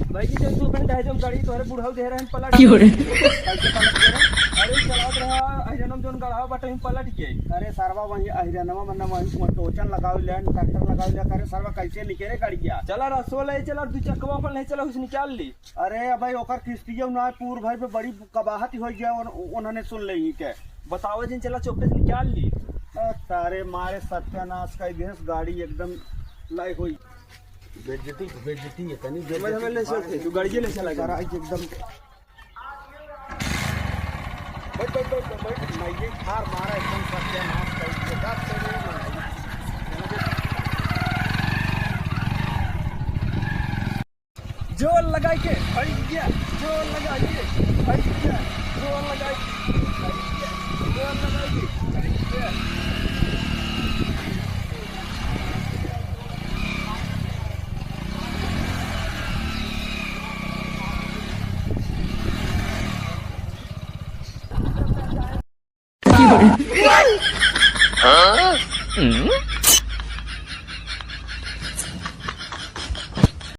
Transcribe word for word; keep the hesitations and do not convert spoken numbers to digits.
भाई जी, जौन तू कहीं दहेज में गाड़ी तोहरे बुढ़ऊ दे रहे हैं, पलट क्यों रे? कैसे पलट गए? अरे, चलावत रहा, अहिरनवा में जौन गढ़ावा बाटे, वहीं पलट गए। अरे सरवा, वहीं अहिरनवा में ना, वहीं, वहीं टोचन लगावे ले, ट्रैक्टर लगावे ले। अरे सरवा, कैसे निकले गाड़िया? चला, रसो ले चला, दू चक्कवा अपन ले चला, उसे निकाल ली। अरे भाई, ओकर किस्तियों ना पूर भाई पे बड़ी कबाहत हो गया, उन-, उन्होंने सुन ले ही के। बताओ जिन, चला चौपे से निकाल ली। अ, तारे मारे सत्यानाश का गैस गाड़ी एकदम लाई हुई। बेइज्जती, बेइज्जती है, तनी हमें, हमें ले चल, तू गाड़ी ले चला जा। सारा एकदम। बैठ, बैठ, बैठ, बैठ, बैठ, मैं ये ठार मारा एकदम सत्यानाश का, ये बात तो नहीं माना। जोर लगाई के, भैया, जोर लगाई के, भैया, जोर लगाई के, भैया, जोर लगाई के, भैया।